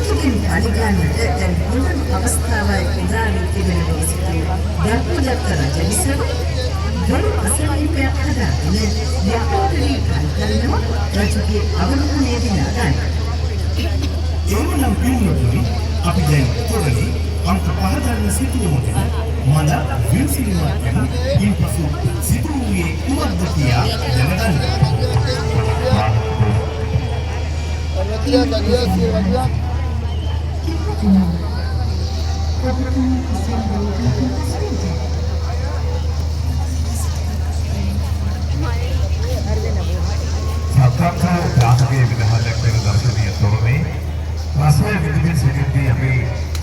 රජුගෙන් පරිගන්නට දැන් හොඳම අවස්ථාවයි උදා වී තිබෙන බව සිතූ දර්පදත්ත රජ විසින් බොරු අසනීපයක් හදාගෙන යහපත වී කල් කරනවා රජුගේ අවධානය දිනා ගන්න. එහෙමනම් පින්වතුනි, අපි දැන් තොරණේ අංක 5 දරන සිතුවම ගැන මඳ විමසිලිමත් වෙමු. ඉන්පසු සිදු වූයේ කුමක්ද කියා දැනගන්න. සත්‍යත්ව ජාතකයේ විදහා දැක්වෙන දර්ශනීය තොරණේ රසය විඳින්න සිටිද්දී අපි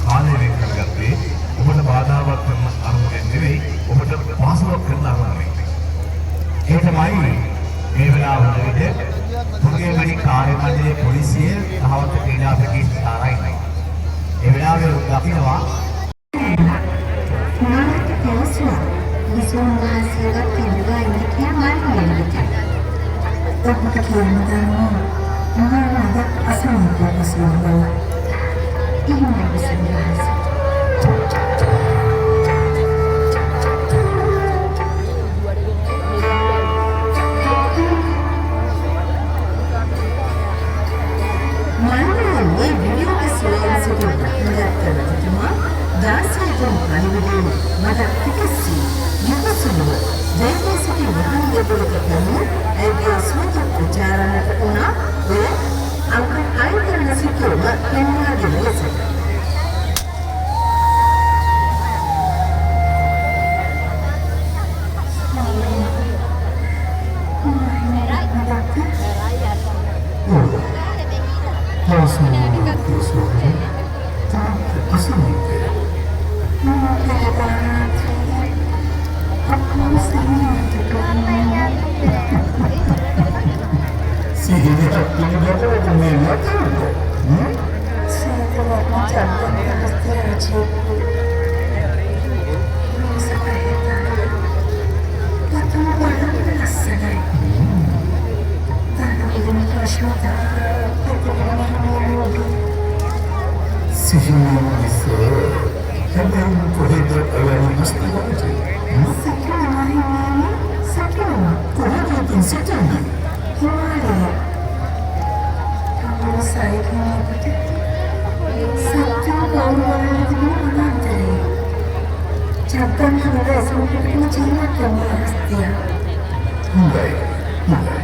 කාලය වෙන් කරගත්තේ ඔබට බාධාවක් කරන අරමුණෙන් නෙවෙයි, ඔබට පහසුවක් කරන අරමුණෙන්. ඒ තමයි මේ වෙලාව වන විට තුන්ගේමණි කාර්ය මණ්ඩලයේ පොලිසිය තහවුරු ක්‍රීඩා පිටියේ සාරා ඉන්නවා. ඒ වෙලාවේ උන් දකිනවා මාට පැවසුවා විසුන් වහන්සේවත් පෙරවා ඉන්න කියා මල් වෙනට. ඔබට කියන්න දන්නවා මම අද අසනීප විසුණු බව. එහෙමයි විසුන් වහන්සේ. මල්වලේ විනියෝග සොයන සිටු බ්‍රහ්මදත්ත රජතුමා දාසියතුන් පණිවිඩයෙන් මදක් තිකස්සී යුවසුළුව ජයගේ සිටි විහාරය පැමිණ ඇයගේ සුවත ප්‍රචාරණයට වුණා ඔය අංක 6 කරන සිතුවම පෙන්වා දෙන ලෙසට. අසනීපය. මම පෙරදානාත්‍රයේ ඔක්කොම සිහිනයට ගන්න. සිහිනයක් පිළිබඳව මේ නැතිවද? සීතලක් චන්දන හස්තය පතුම බලන්න ලස්සනයි. තන ප්‍රශ්න සිහිනය මිස හැබැයි කොහෙද එවැනි හස්තිවාජය? සිටිනවා හිමියනි, සිටිනවා. කොහෙද ඉතින් සිටින්නේ? හිමාලය. කඳුළු සයිකිනකට සත්‍ය ගෞරවයෙන් තිබුණු වනාන්තරයේ. චත්තන් හඳ ඇසුරු කොටගෙන ජීවත් වන හස්තියා. හොඳයි, හොඳයි.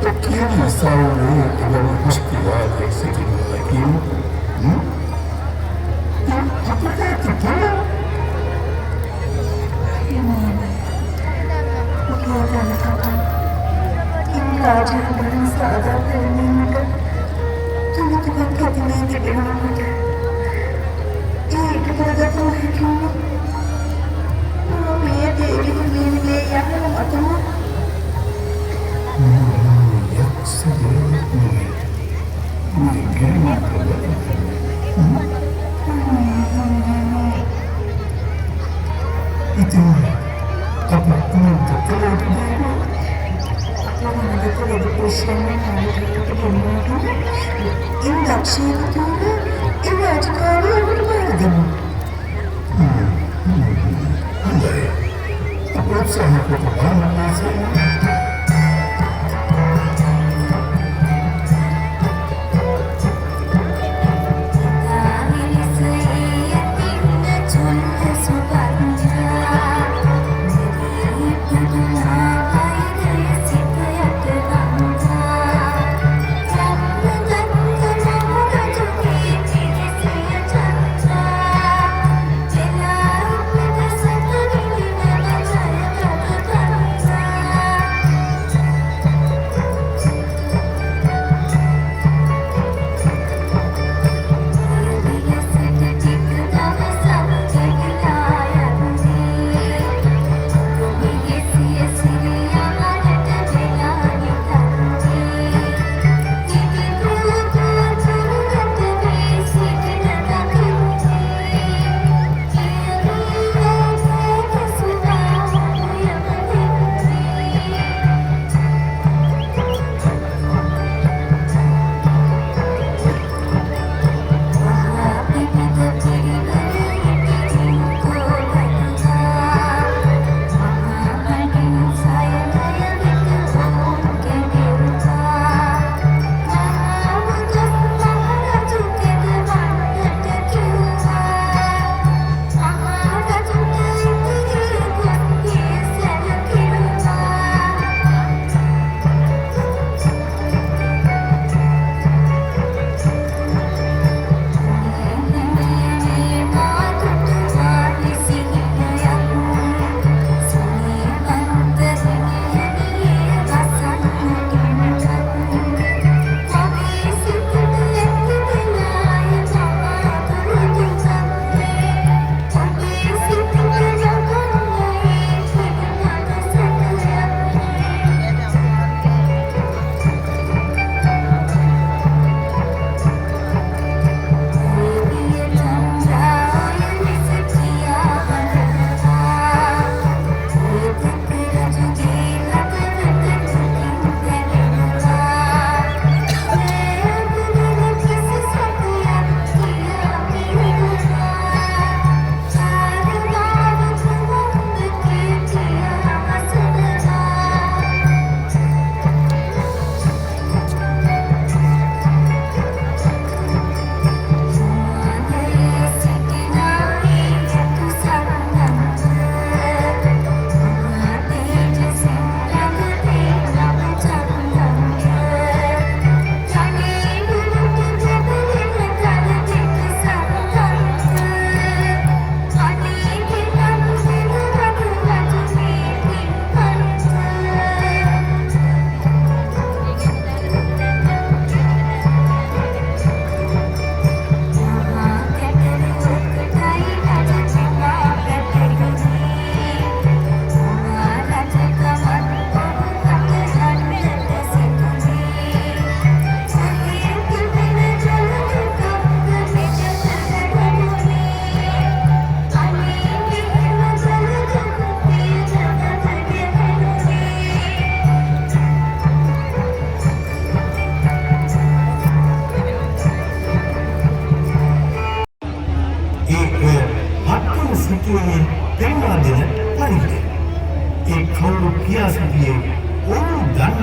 ඔය කියන සාවනේ එවැනි හස්තිවාජය සිටිනවා කියමුකෝ. දැන් අපට ඇති හිමියනි. මගේ ධනකපන්. ඉන් රාජාභරණ සාදා පැමිණීමට තුනතුකක් ඇතිවී තිබෙනවා මට. ඒ ඉටු කරගත නොහැකි වුණොත් මම මේ දේවි හිමියන්ගේ යන්න මතම යක්ෂ දෙයක් නෙවෙයි. මේ ගැන ඉතින් අප කුමක්ද කළ යුතු දේ? අපේ මනදට ලෙඩ පුරුෂයන් කාර්යයට ගෙන්වාගෙන ඉන් දක්ෂයෙකු තුළ ඒ රාජකාරිය ඔහුට බාර දෙමු. හොඳයි. අප උත්සාහ කොට බලමු මේ.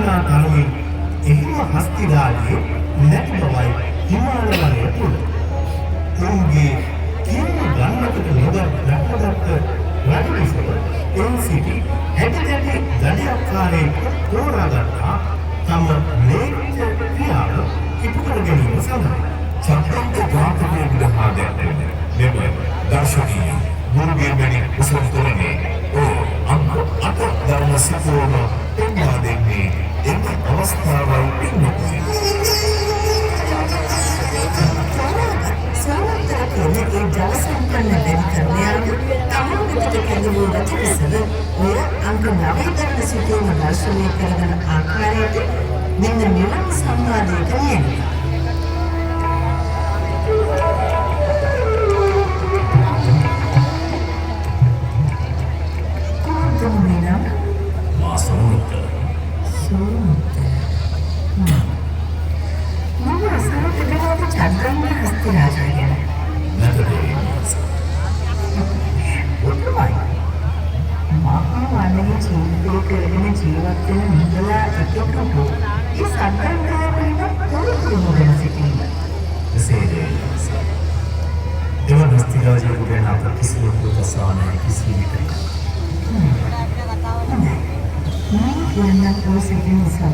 දන්නා තරමින් එහෙම හස්තිරාජයේ නැති බවයි හිමාල වනය තුල. ඔවුන්ගේ කිසිම ගන්නකට නොදත් බ්‍රහ්මදත්ත රජබිසව එහි සිටි හැටි දැටි දඩයක්කාරයෙක් තෝරාගත්තා තම ම්ලේච්ඡ ක්‍රියාව ඉටු කර ගැනීම සඳහා. චද්දන්ත ජාතකය විදහා දැක්වෙන මෙම දර්ශනීය ගුරුගේ මැණික් කුසුම් තොරණේ ඔය අංක 8 ධර්ම සිතුවම පෙන්වා දෙන්නේ එම අවස්ථාවයි පින්වත්නි. සෝමෝත්තර කියන ඒ ජල සම්පන්න දැඩි කර්මයාව තමන් වෙතට කැඳවූ රජබිසව ඔය අංක 9 ධර්ම සිතුවම දර්ශනය කරගන ආකාරයට මෙන්න මෙවන් සංවාදයක ලියනවා. කුමක්ද නුඹේ නම? මා සෝමුත්තර. සෝමුත්තර. මම අසන තිබෙනවද චද්දන්ත හස්ති රාජා ගැන? නැත දේවීන් වහන්සේ. පුදුමයි. මහා වනයේ ජීවිතය කරගෙන ජීවත් වෙන නුඹලා එකෙකු ඒ සද්දන්තය පිළිබඳ තොරතුරු නොදැන සිටීම. එසේ දේවීන් වහන්සේ. එවන් හස්තිරාජයෙකු ගැන අප කිසිවෙකු අසා නැහැ කිසි විටක. හොඳයි. මම කියන්නම් ඔය සිටින නිසා.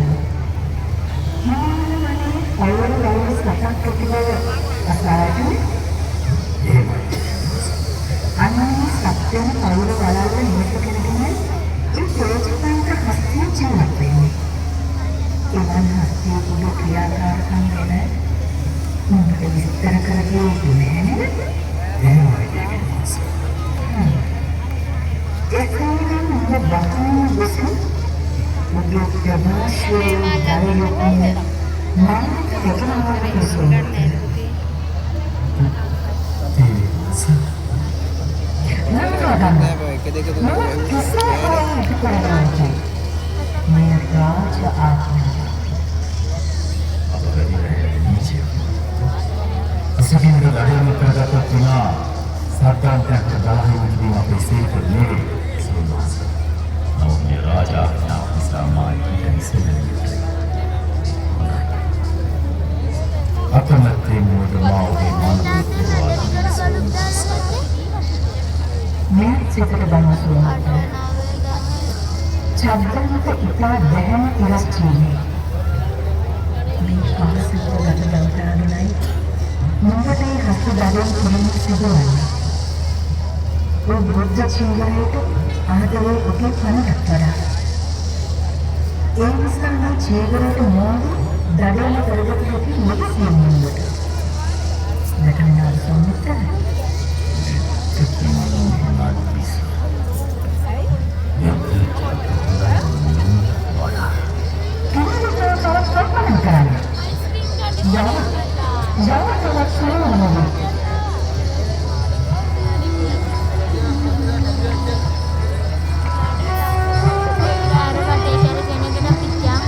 හිමාල වනයේ පළවන වල සතක් ඇති බව අසා ඇතිනේ? එහෙමයි. අන්න ඒ සත්‍යන පවුල වලල්ල නිවස කරගෙන ඒ තේජවන්ත හස්තිය ජීවත් වෙන්නේ. එවන් හස්තියෙකුගේ ක්‍රියාකාරකම් ගැන මට විස්තර කර කිය යුතු නෑ නේද? එහෙමයි දේවීන් වහන්සේ. එසේනම් නුඹ බහුම විසින් ඔබේ ප්‍රභාස්වර දරුවෙකුන් මන්ට වැටෙනවා සෝමුත්තර. දේවීන් වහන්සේ. නම මම කිසිම හානියක් කරන්නේ මෙය රාජ ආඥාවක්. අප වැඩි නැහැ නීචය. කිසිකින්ද දඩයම කරගත්තත් විනා සද්දාන්තයක් දලහිම කිරීම අපේ සේක නෙවෙයි සෝමවංශ. නමුත් මේ රාජ ආඥාව නිසා මා ඊට විසඳන යුතුයි. හොඳයි. අකමැත්තෙන් නුවද මා ඔබේ මානව පුරවා දමන සෝමවංශ. මෙයත් සිතට බඳ සෝමුත්තර. චද්දන්ත ඉතා දැහැම තිරස්චීනයි. මේ පහසුව ගත දවතාගෙනයි නුඹට ඒ හස්ත දඩයම් කිරීම සිදුවන්නේ. ඔය බුද්ධ චීවරයට ආදරේ ඔබේ පණටත් වඩා. ඒ නිසා මේ චීවරයට මෝඩ දඩයම කරගත හැකි ලෙහෙසියෙන් නුඹට. වැටහෙනවද සෝමුත්තර? පිළිවෙලව තවත් සක්මන් කරන්න. යව යව තවත් සරලව. අර කටේ කැරගෙන පිච්චා.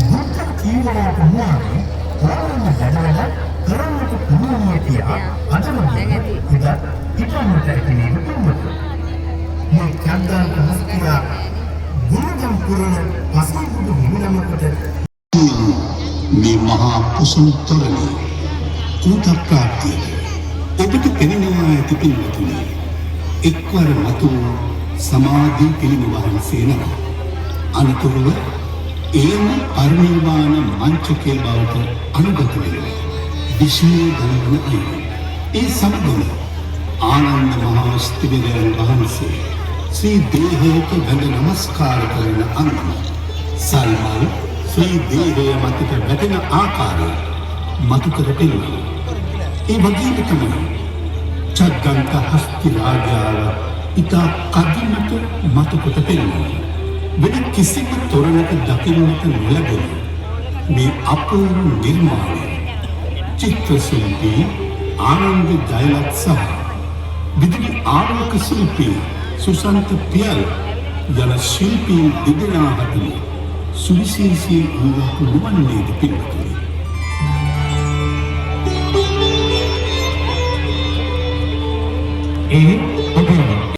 බුද්ධ චීවරයට මුවාවේ ඕනෑම දඩයම කරන්නට පුළුවනිය කියා අදමගෙන එදත් හිතන්නට ඇති නේද පින්වතුනි? මේ චද්දාන්ත හස්තියා ගුණදම් පුරන පසේබුදු හිමිනමකට මේ මහා කුසුම් තොරණේ කූට ප්‍රාප්තියට ඔබට පෙනෙනවා ඇති පින්වතුනි, එක්වර මතු වූ සමාධි පිළිම වහන්සේ නම අනතුරුව එයම පරිනිර්වාණ මංචකය බවට අනුගත වෙන විශ්මය දනවන අයුරු. ඒ සමගම ආනන්ද මහා ස්ථවිරයන් වහන්සේ ශ්‍රී දේහයට වැඳ නමස්කාර කරන අන්දම සල්මල් ශ්‍රී දේහය මතට වැටෙන ආකාරය මතු කර පෙන්වනවා. ඒ වගේම තමයි චද්දන්ත හස්ති රාජාව ඉතා කදිමට මතු කොට පෙන්වනවා. වෙන කිසිම තොරණක දකින්නට නොලැබෙන මේ අපූර්ව නිර්මාණය චිත්‍ර ශිල්පී ආනන්ද ජයලත් සහ විදුලි ආලෝක ශිල්පී සුසන්ත පියල් යන ශිල්පීන් දෙදෙනා හතම සුවිශේෂී වූවක් නොවන්නේද පින්වතුනි? ඒ